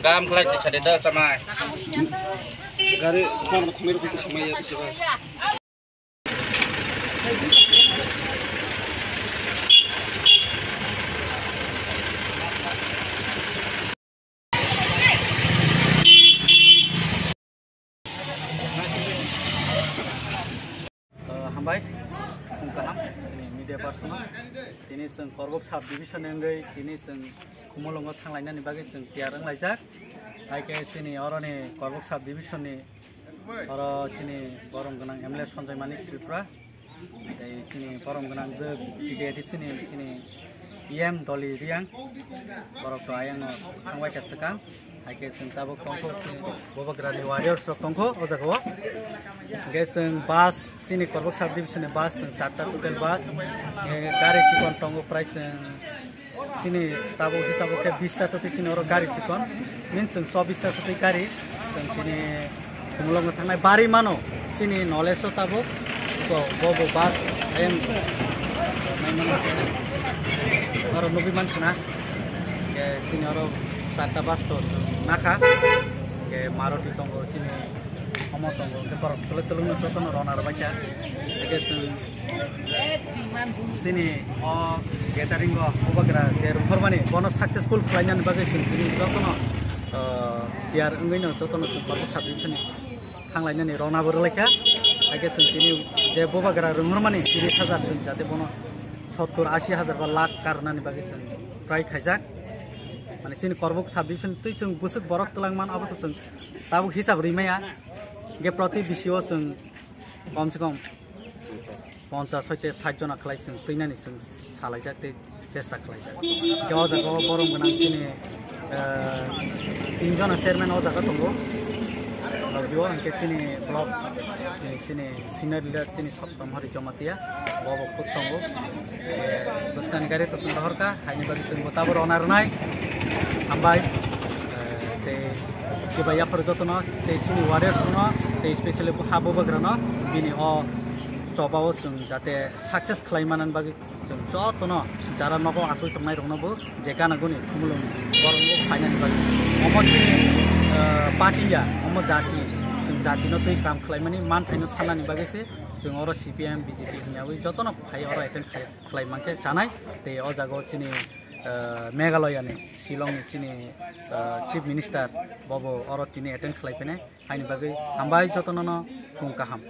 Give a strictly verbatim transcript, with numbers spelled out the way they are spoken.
Gam khlai tisa de da chamai. Gari khon khonir ko tisa mai ya tisa ba. Hambai, khung kaham, chini media person. Tini chwng Korbok sub division ni wngwi tini chwng Khumulwngo thanglainani bagwi chwng tiyar wnglaijak. Hai khe chini oroni Korbok sub division ni oro chini borom gwnang M L A Sanjay Manik Tripura. Tei chini borom gwnang je P D A D C ni chini E M Doli Riang. Borok to ayang no thangbai kha swkang. Hai khe chwng tabuk tongkho chini Bubagra ni warriors rok tongkho o jaga o. Hingke chwng bus chini Korbok sub division ni bus chwng charta total bus. Hingke gari chikon tongo prai chwng chini tabuk hisabo khe bista to chini oro gari chikon. Min chwng chobista to gari chwng chini Khumulwngo thangnai bari mano chini knowledge o tabuk to bobo bus ayang oro nugwi mankha na. Ke chini oro charta bus to nakha. Ke Maruti tongo chini omo tongo ke borok tolok tolok no jotono rona rwbaikha. Ke chwng chini o gathering o Bubagra je rwngkhormani bono successful khlainani bagwi chwng chini jotono, ah, tiyar wngwi no jotono chwng Korbok sub division ni thanglainani rona bo rwlaikha. Hai khe chwng chini je Bubagra rwngkhormani tiris hajar chwng jate bono sottur ashi hajar ba lakh karnani bagwi chwng try khaijak. Mane chini Korbok sub division twi chwng bwswk borok twlangman abo to chwng tabuk hisab rimaya. Ge proti bisio chwng kom se kom ponchas hoite sait jona khlai chwng twinani chwng salaijak tei chesta khlaijak. Hingke o jaga o borom gwnang chini, eh, tin jona chairman o jaga tongo. Logio hingke chini block, eh, chini senior leader chini Sottom Hari Jamatia, bo bo khud tongo. Eh, bwskang gari to chwng rohorkha, haini bagwi chwng bo tabuk rona rwnai. Hambai. Eh, tei chibai yaphar jotono, tei chini warriors no, tei specially bo ha Bubagra no, bini o choba o chwng jate success khlai manani bagwi chwng jotono jara nogo achuk tongnai rokno bo je gana guni Khumulwng borok bo phainani bagwi. Omo chini, eh, party ya, omo jati, chwng jati no twi kam khlaimani manthai no sanani bagwi se chwng oro C P M, B J P hwnyawi jotono phai oro attend khlai, khlai mankhe chanai. Tei o jaga o chini, eh, Meghalaya ni Shillong ni chini, eh, Chief Minister bobo oro tini attend khlai phene. Haini bagwi hambai jotono no khung kaham.